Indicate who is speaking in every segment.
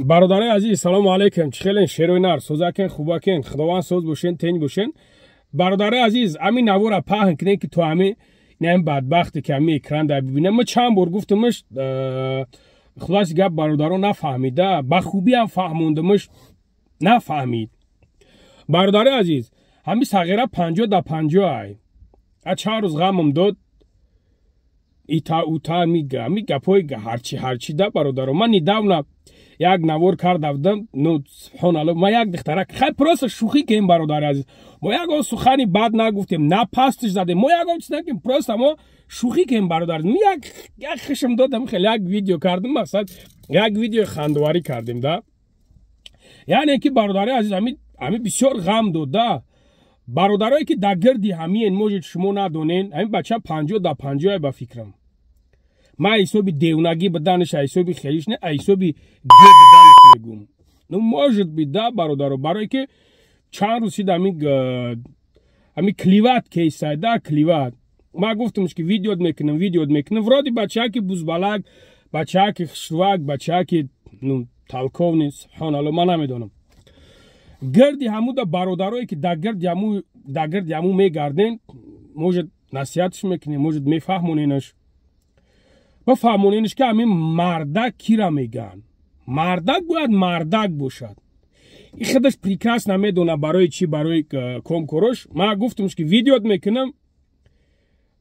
Speaker 1: Бародарои азиз, салому алайкум. Чӣ хелен, шерои нар, созакен, хубакен? Худованд соз бошен, тенҷ бошен. Бародарои азиз, ҳамин навора паҳн кунем, ки то ҳами ин бадбахте, ки ҳами экран дар бибинем. Ма чанд бор гуфтамаш, хулоси гап, бародаро нафаҳмида, ба хубӣ ҳам фаҳмондамаш, нафаҳмид. Бародарои азиз, ҳами сағира 50 да 50 ай. А чанд рӯз ғамам дод, ита ута ми гапҳои ҳарчи ҳарчи да. Бародаро, ман недавно як навор карда будам. Ну, субҳоналло, ма як духтарак, хай, просто шӯхӣ кем. Бародари азиз, мо ягон сухани бад нагуфтем, на пастиш задем, мо ягон чиз накем, просто мо шӯхӣ кем. Бародар, як хишм додам, хеле як видео кардем, мақсад, як видеои хандоварӣ кардем да. Яъне ки, бародари азиз, ҳами бисёр ғам дод да. Бародарое, ки дар гирди ҳамиен, может, шумо надонен, ҳамин бача 50 да 50, ба фикрам, ман ҳисоби девнагӣ биданаш, ҳисоби хелиш не, ҳисоби ге биданаш мегум. Ну, может быть да, бародаро, барое ки чанд рӯз шид, ҳами кливат кейсай да, кливат. Ман гуфтамш, ки видеот мекунам, видеот мекунам. Вроде бачаки бузбалак, бачаки хушрувак, бачаки, ну, толковный. Субҳоналло, ман намедонам, гирди ҳамуда бародарое, ки дар гирди ҳаму мегарден, может, насиҳатш мекунем, может, мефаҳмоненаш, бафаҳмоненаш, ки ҳамин мардак кира мегӯянд. Мардак бояд мардак бошад. И худаш прекрасно медона, барои чӣ, барои комкорош. Ман гуфтамш, ки видеот мекунам,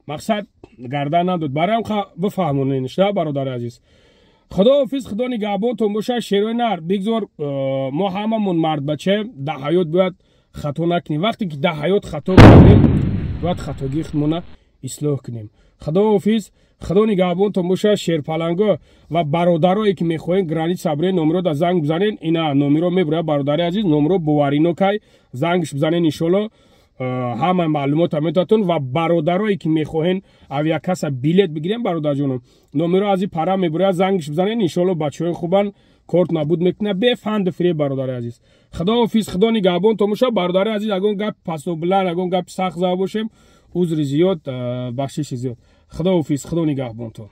Speaker 1: мақсад, гардан надод. Бароям бифаҳмоненаш да, бародари азиз. Худоҳофиз, худо нигаҳбонтон бошад, шерои нар. Бигзор мо ҳамамон мардбача, дар ҳаёт бояд хато накунем. Вақте ки дар ҳаёт хато кардем, бояд хатогии худмона ислоҳ кунем. Худоҳофиз, худо нигаҳбонтон бошад, шерпаланго. Ва бародарое, ки мехоҳем граница бирен, номеро да занг бизанен. Ина номеро мебурад, бародари азиз, номеро боваринокай, зангш бизанен, иншолло, ҳама маълумота метатон. Ва бародарое, ки мехоҳен авиакасса билет бигирем, бародарҷоном, номеро аз и пара мебурад, зангш бизанен, иншолло, бачаҳои хубан, корт набуд мекунад, бефанду фиреб. Бародари азиз, худоҳофиз, худо нигаҳбонтон бошад. Бародари азиз, ягон гапи пасобилан, ягон гапи сахт зада бошем, узри зиёд, бахшиши зиёд. Худоҳофиз, худо нигаҳбонтон.